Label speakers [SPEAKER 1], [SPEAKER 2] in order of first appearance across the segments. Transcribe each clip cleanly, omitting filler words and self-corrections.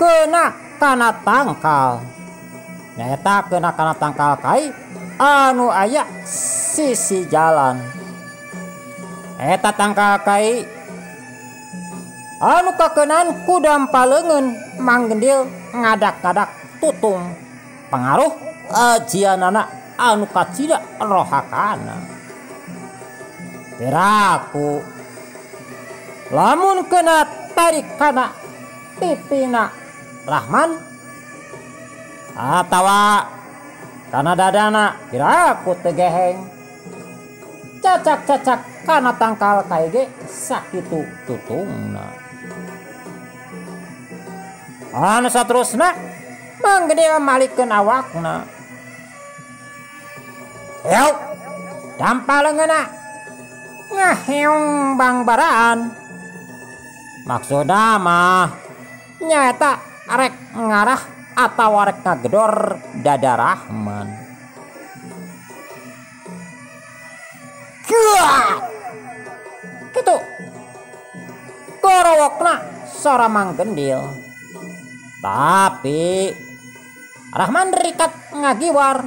[SPEAKER 1] kena kana tangkal. Nyaeta kena kana tangkal kai anu aya sisi jalan. Eta tangkal kai anu kakenan ku dampaleungeun Mang Gendil ngadak-ngadak tutung pangaruh ajianana anu kacida rohakana. Piraku lamun kena tarik kana pipina Rahman atawa kana dadana piraku teu geheng. Cacak-cacak kana tangkal kai ge sakitu tutungna. Anu saterusna Mang Gendil malikeun awakna. Heuk dampaleungeunna ngaheung bangbaraan. Maksudna mah nyaeta rek ngarah atawa rek ngagedor dada Rahman. Kitu gorowokna sora Mang Gendil. Tapi Rahman rikat ngagiwar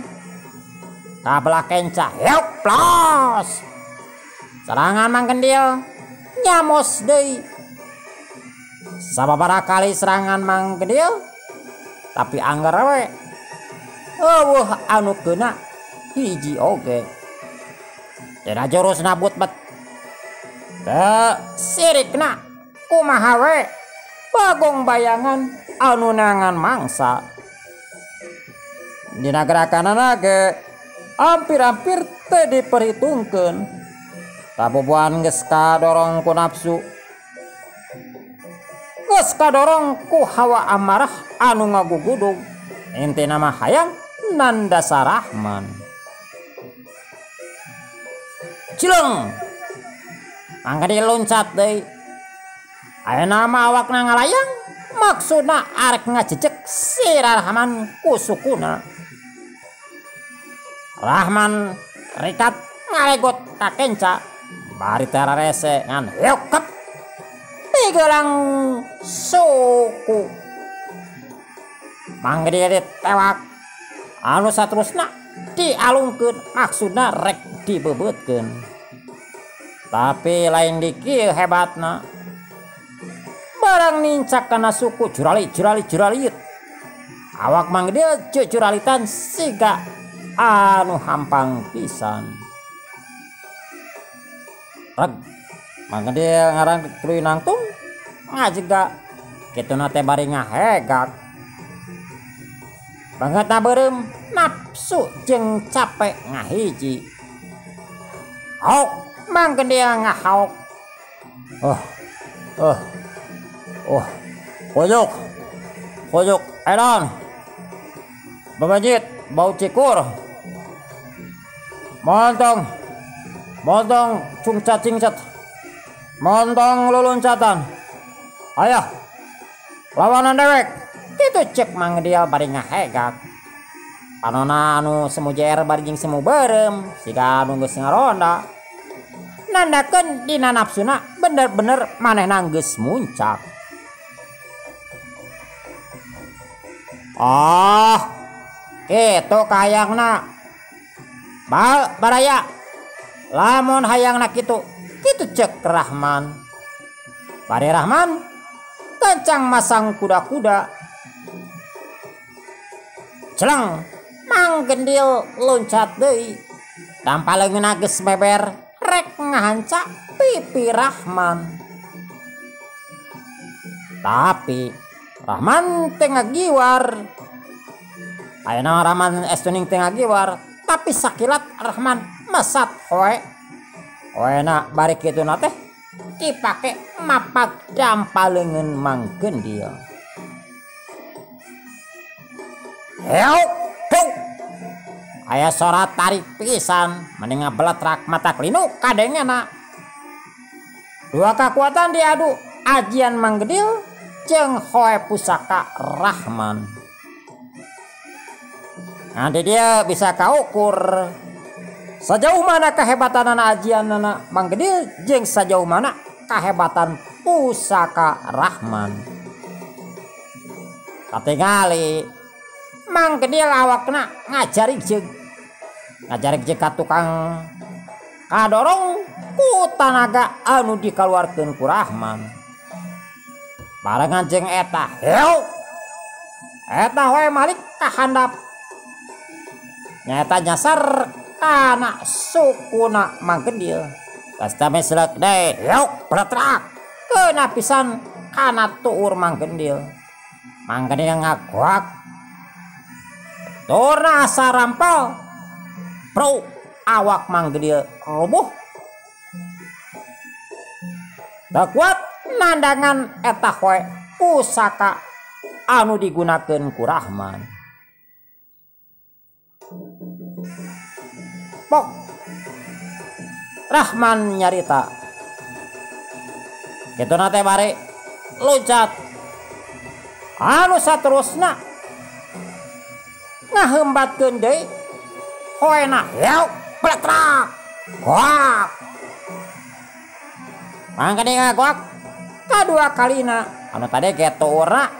[SPEAKER 1] kabelah kenca. Heuk plos. Serangan Mang Gendil nyamos deui. Sababaraha kali serangan Mang Gendil tapi angger we eueuh anu keuna hiji oge. Dina jurusna but-bet teu sirikna kumaha we bagong bayangan anu neangan mangsa. Dina gerakanana ge hampir-hampir teu diperhitungkeun. Tabubuan geus kadorong ku nafsu, geus kadorong ku hawa amarah anu ngagugudug. Intina mah hayang nandasa Rahman. Cileng Mang Gendil loncat deui. Ayeuna mah awakna ngalayang, maksudna arek ngajejek si Rahman ku sukuna. Rahman rikat ngalegot ka kenca bari terarese ngan heukep pigelang suku. Mang Gendil ditewak anu saterusna dialungkeun, maksudna rek dibebeutkeun. Tapi lain di kieu hebatna. Barang nincak kana suku jurali jurali juralit. Awak Mang Gendil juralitan siga anu hampang pisan. Reg Mang Gendil ngarang tuluy nangtung ngajega kituna teh bari ngahegak. Bangetna beureum nafsu jeung capek ngahiji. Hauk Mang Gendil ngahauk. Oh oh oh koyok koyok edan babajit bau cikur montong montong cungcat cingcat montong luluncatan. Ayah lawanan dewek kitu cek Mang Gendil bari ngahegak. Panona anu semu jer bari jeung semu beureum siga anu geus ngaronda. Nandakeun dina nafsuna bener-bener manehna geus muncak. Ah kitu kahayangna. Bal baraya lamun hayangna kitu kitu cek Rahman. Bari Rahman kencang masang kuda-kuda. Celeng Mang Gendil loncat deui. Dampaleungeunna geus meber rek ngahanca pipi Rahman. Tapi Rahman teu ngagiwar. Ayeuna Rahman estuning teu ngagiwar, tapi sakilat Rahman mesat hoe. Hoena bari kituna teh dipake mapak dampaleungeun Mang Gendil. Heuk tuk. Aya sora tarik pisan mending ngabeletrak mata klinu kadengena. Dua kekuatan diadu ajian Mang Gendil jeung hoe pusaka Rahman. Nanti dia bisa kaukur sejauh mana kehebatan anak ajian anak Mang Gendil jeung sejauh mana kehebatan pusaka Rahman. Katingali Mang Gendil awakna ngajarik jeung ka tukang kadorong ku tanaga anu dikaluarkeun ku Rahman. Barengan jeung eta heu eta hoe malik ka handap nyaeta nyasar kana sukuna Mang Gendil. Pasta meslek deui heu pletrak keuna pisan kana tuur Mang Gendil. Mang Gendil ngagoak turna asa rampal pro awak Mang Gendil roboh. Teu kuat nandangan eta hoe pusaka anu digunakeun ku Rahman. Pok Rahman nyarita kituna teh bari loncat anu saterusna ngahembatkeun deui hoena heuk pletrak goak. Mang Gendil ngagoak kadua kalina anu tadi ge tuurna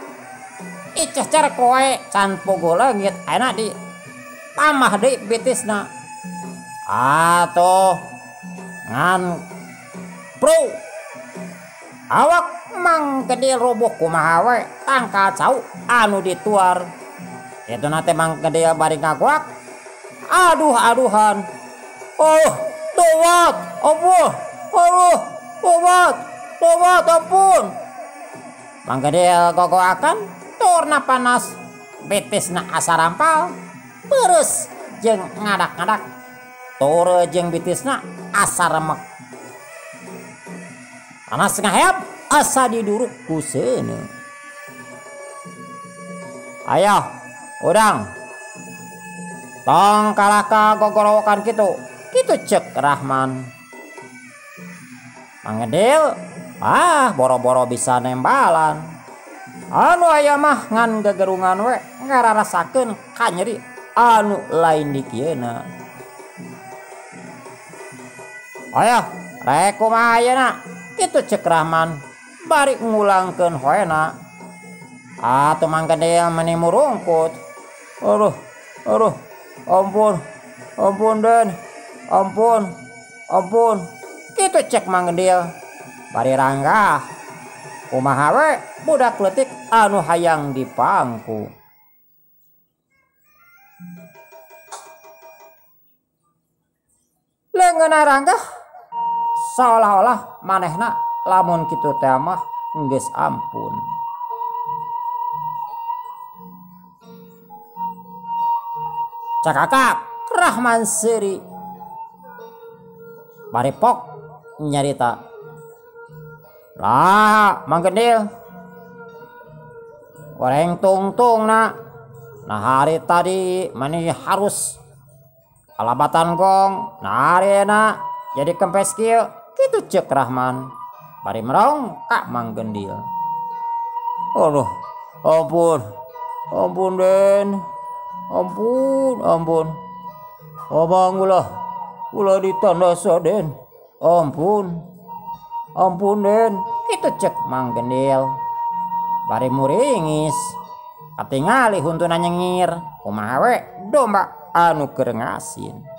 [SPEAKER 1] icecer koe can puguh leungit ayeuna di tambah deui bitisna. Atuh ngan bro awak Mang Gendil roboh kumaha we tangkal cau anu dituar. Kituna teh Mang Gendil bari ngagoak aduh-aduhan. Oh tobat ampun, aduh tobat tobat ampun. Mang Gendil gogoakan turna panas betisna asa rampal peres jeung ngadak-ngadak tore jeung bitisna asa remek. Panas ngaheap asa diduruk ku seuneu. Ayo urang tong kalah ka gogorowokan kitu. Kitu cek Rahman. Mang Gendil boro-boro bisa nembalan. Anu aya mah ngan gegerungan we ngararasakeun kanyeri anu lain dikieuna. Ayo rek kumaha ayeuna? Kitu cek Rahman bari ngulangkeun hoena. Atuh Mang Gendil meni murungkut. Aduh aduh ampun ampun Den, ampun ampun. Kitu cek Mang Gendil bari ranggah. Kumaha we budak leutik anu hayang dipangku. Leungeunna ranggah seolah-olah manehna lamun kitu teh mah geus ampun. Cakakak Rahman seuri bari pok nyarita. Lah Mang Gendil goreng tungtung na. Nah hari tadi mani harus alabatan gong. Nah ayeuna jadi kempes kieu. Kitu cek Rahman bari merong ka Mang Gendil. Aduh ampun ampun Den, ampun ampun. Abang ulah ulah ditandasa Den, ampun ampun Den. Kitu cek Mang Gendil bari muringis. Katingali huntuna nyengir kumaha we domba anu keur ngasin.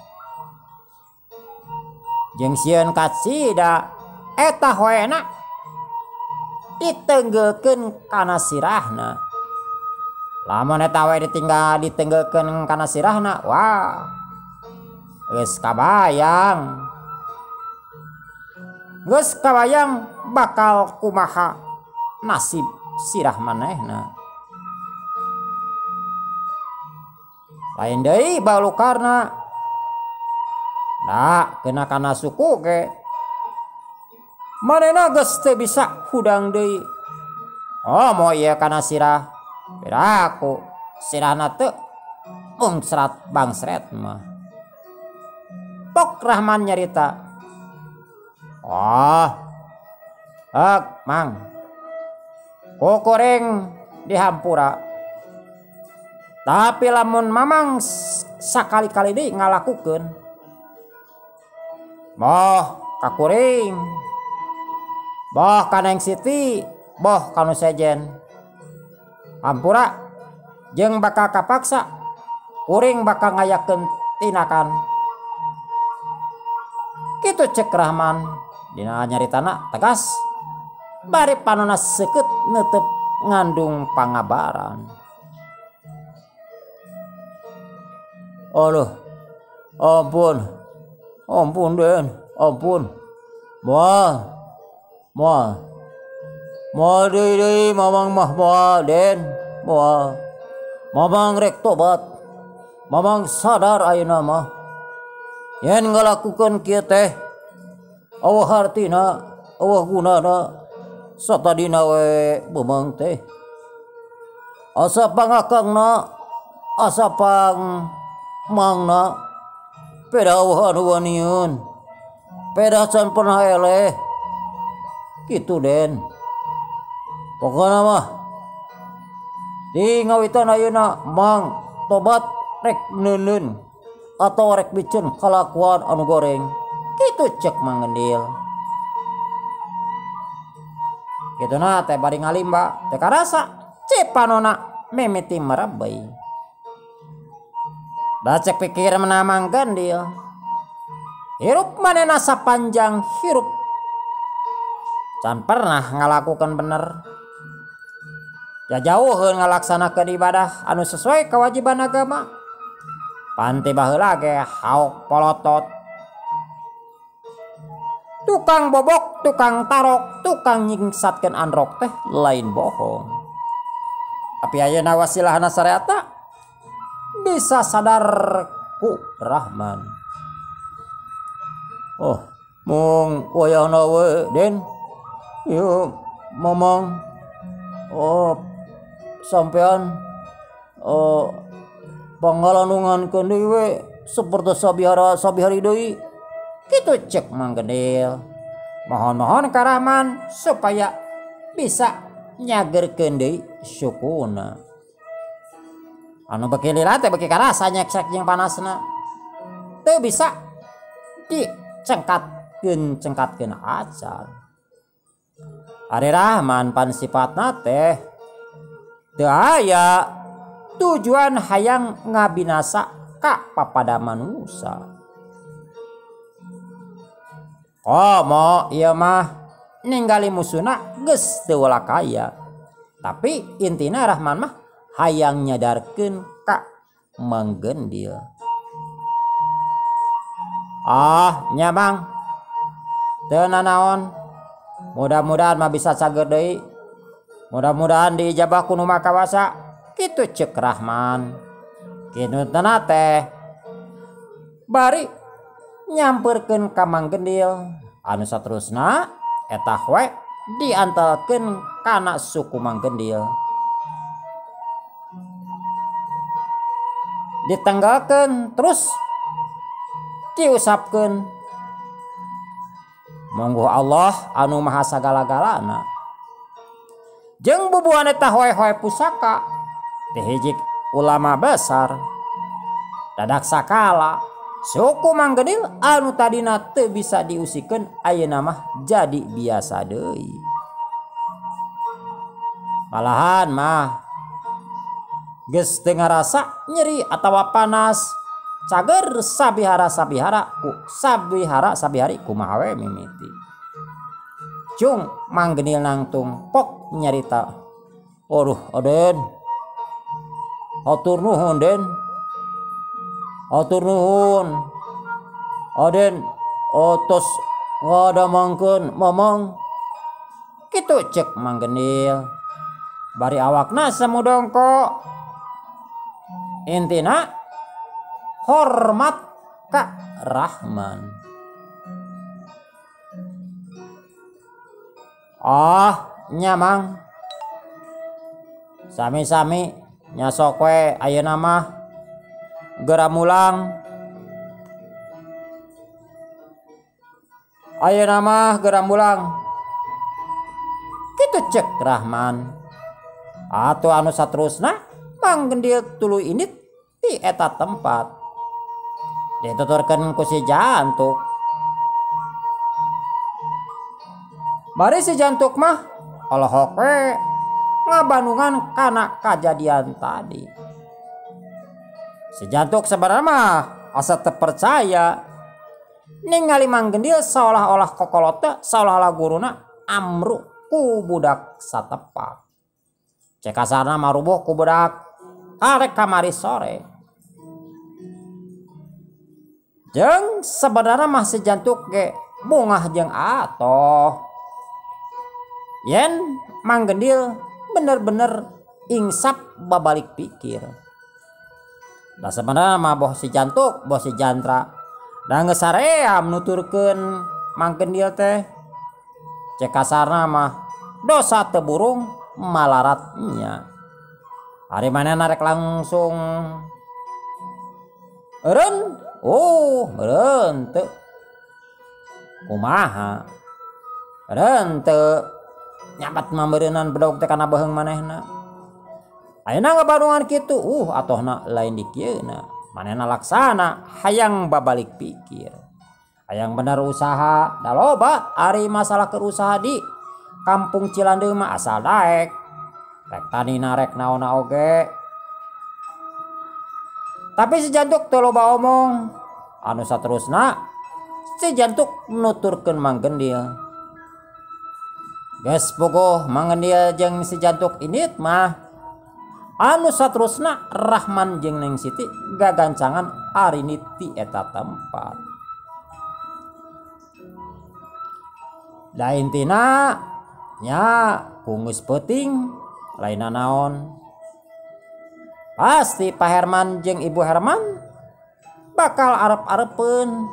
[SPEAKER 1] Jeung sieun kacida eta hoena ditenggelkeun kana sirahna. Lamun eta we ditinggal ditenggelkeun kana sirahna, wah geus kabayang. Geus kabayang bakal kumaha nasib sirah manehna. Lain deui balukarna. Da kena kana suku ge. Manehna geus teu bisa hudang deui. Oh moe ieu kana sirah. Piraku sirahna teu bungsrat bangsret mah. Pok Rahman nyarita. Oh. Hek Mang. Kukuring dihampura. Tapi lamun mamang sakali-kali deui ngalakukeun. Boh kakuring. Boh ka Neng Siti, boh ka nu sejen. Hampura Jeung bakal kapaksa kuring bakal ngayakeun tindakan. Kitu cek Rahman dina nyaritana tegas bari panona seukeut neuteub ngandung pangabaran. Aduh, ampun, ampun Den, ampun. Moal, moal, moal deui deui mamang mah moal Den, moal. Mamang rek tobat, mamang sadar ayeuna mah. Yen ngalakukeun kieu teh, eueuh hartina, eueuh gunana, satadina we beumang teh. Asa pangakangna, asa pang mangna, peda eueuh anu waniun, peda can pernah eleh. Kitu Den. Pokona mah di ngawitan ayeuna mang tobat rek neuneun atau rek biceun kalakuan anu goreng. Kitu cek Mang Gendil. Kituna teh bari ngalimba teh karasa cipanona mimiti merebei. Da cek pikir mena Mang Gendil, hirup manehna sapanjang hirup can pernah ngalakukan bener. Jajauheun ngalaksanakeun ibadah anu sesuai kewajiban agama. Panti baheula ge haok polotot. Tukang bobok, tukang tarok, tukang nyingsatkeun anrok teh lain bohong. Tapi ayeuna wasilahna syariatna bisa sadar ku Rahman. Oh, mung wayahna we Den. Ieu mamang oh sampean oh pangalanungankeun deui we sapertos sabihara sabihari deui. Kitu cek Mang Gendil. Mohon-mohon ka Rahman supaya bisa nyagerkeun deui sukuna. Anu beuki lila teh beuki karasa nyeksek jeung panasna. Teu bisa dicengkatkeun cengkatkeun acan. Ari Rahman pan sifatna teh teu aya tujuan hayang ngabinasa ka papada manusa. Komo ieu mah ninggali musuna geus teu kaya. Tapi intina Rahman mah hayang nyadarkeun ka Mang Gendil. Ah, nya Mang. Teu nanaon. Mudah-mudahan mah bisa cager deui. Mudah-mudahan diijabah ku Nu Maha Kawasa. Kitu cek Rahman. Kitu teh bari nyamperkeun ka Mang Gendil. Anu saterusna eta we diantelkeun kana suku Mang Gendil. Ditanggalkeun terus diusapkeun. Monggo Allah anu maha sagala-galana. Jeung bubuhan eta hoe-hoe pusaka teh hiji ulama besar. Dadak sakala suku Mang Gendil anu tadina teu bisa diusikeun ayeuna mah jadi biasa deui. Malahan mah geus teu ngarasa nyeri atawa panas, cager sabihara-sabihara ku sabihara sabihari kumaha we mimiti. Cung Mang Gendil nangtung pok nyarita. Aduh Aden, hatur nuhun Den, hatur nuhun Aden, otos ngadamangkeun mamang. Kitu cek Mang Gendil. Bari awakna semu dongko. Intina hormat ka Rahman. Ah, nya Mang. Sami-sami nya sok we ayeuna mah geura mulang. Ayeuna mah geura mulang. Kitu cek Rahman. Atuh anu saterusna Mang Gendil tuluy indit di eta tempat. Dituturkeun ku si Jantuk. Bari si Jantuk mah olohok we ngabandungan kana kajadian tadi. Si Jantuk sebenarnya mah asa teu percaya ningali Mang Gendil seolah-olah kokolotna seolah-olah guruna amru ku budak satepak. Cek kasarna marubuh ku budak karek kamari sore. Jeung sebenarnya mah si Jantuk ge bungah jeung atoh. Yen Mang Gendil bener-bener insap babalik pikir. Da sebenarnya mah boh si Jantuk boh si Jantra da geus saream nuturkeun Mang Gendil teh. Cek kasarna mah dosa teu burung malaratnya. Ari manehna rek langsung eureun, oh eureun teu kumaha. Eureun teu nyabat mambeureunan bedog teh kana beuheung manehna. Ayeuna ngabarungan kitu, atohna lain di kieuna. Manehna laksana hayang babalik pikir. Hayang bener usaha, da loba ari masalah keur usaha di kampung Cilandeuh mah asal daek. Rek tanina rek naonna oge. Tapi si Jantuk teu loba omong. Anu saterusna si Jantuk nuturkeun Mang Gendil. Geus bogoh Mang Gendil jeung si Jantuk indit mah. Anu saterusna Rahman jeung Neng Siti gagancangan arini ti eta tempat. Da intina nya kungus peuting lainna naon. Pasti Pak Herman jeung Ibu Herman bakal arep-arepeun.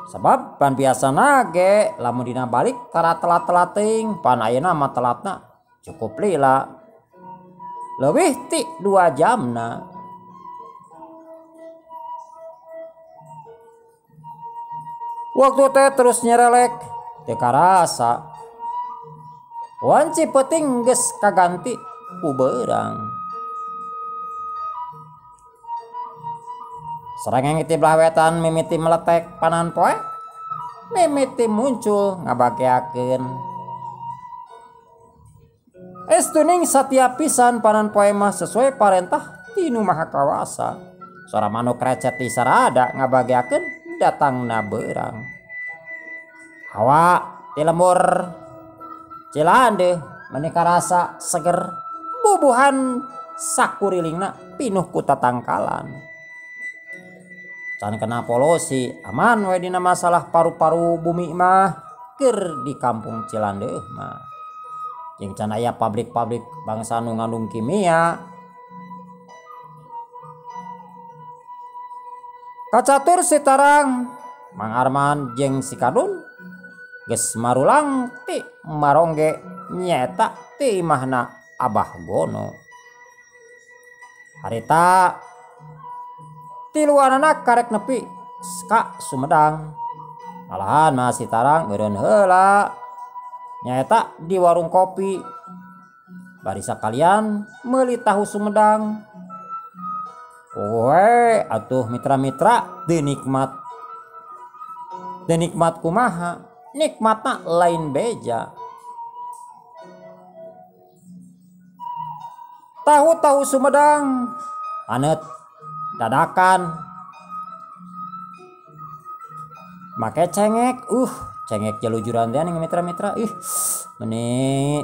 [SPEAKER 1] Sebab pan biasana ge lamun dina balik tara telat-telat teuing, pan ayeuna mah telatna cukup lila. Leuwih ti 2 jamna. Waktu teh terus nyerelek teu karasa. Wanci peuting geus kaganti ku beurang. Sareng ti belah wetan mimiti meletek panan poe, mimiti muncul ngabageakeun. Estuning satia pisan panan poe mah sesuai parentah ti Nu Maha Kawasa. Sora manuk recet di sarada ngabageakeun datangna beurang. Hawa ti lembur Cilandeuh meni karasa seger, bubuhan sakurilingna pinuh ku tatangkalan. Can kena polusi, aman we dina masalah paru-paru bumi mah keur di kampung Cilandeuh mah. Jeung can aya pabrik-pabrik bangsa nu ngandung kimia. Kacatur si Tarang, Mang Arman jeung si Kadun geus marulang ti marongge nyaeta ti imahna Abah Gono. Harita tiluanana karek nepi ka Sumedang. Malahan mah si Tarang eureun heula nyaeta di warung kopi. Bari sakalian meuli tahu Sumedang. Oe atuh mitra-mitra teu nikmat. Teu nikmat kumaha? Nikmatna lain beja. Tahu-tahu Sumedang anet dadakan make cengek, cengek jalujuran teh ning mitra-mitra, ih meni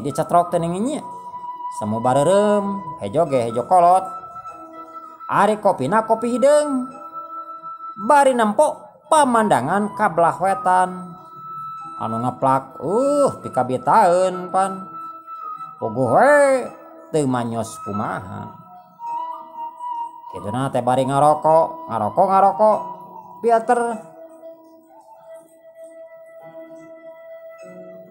[SPEAKER 1] dicetrok teh ning nya. Semu bareureum, hejo ge hejo kolot. Ari kopina kopi hideung. Bari nempo pamandangan ka belah wetan. Anu ngeplak, pikabitaeun pan. Puguh we teu manyos kumaha. Kituna teh bari ngarokok, ngarokok ngarokok, filter.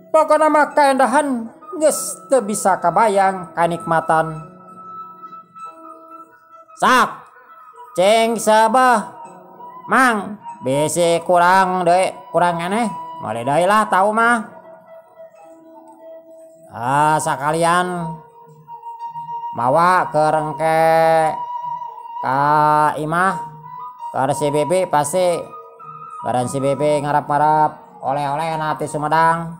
[SPEAKER 1] Pokona mah kaendahan geus teu bisa kabayang kanikmatan. Sak, ceng sabah, mang, bisi kurang deui, kurang aneh, moal deui lah tau mah. Ah, sakalian mawa ke rengke ka imah ke si Bebe pasti baran si Bebe ngarap-ngarap oleh-oleh na ti Sumedang.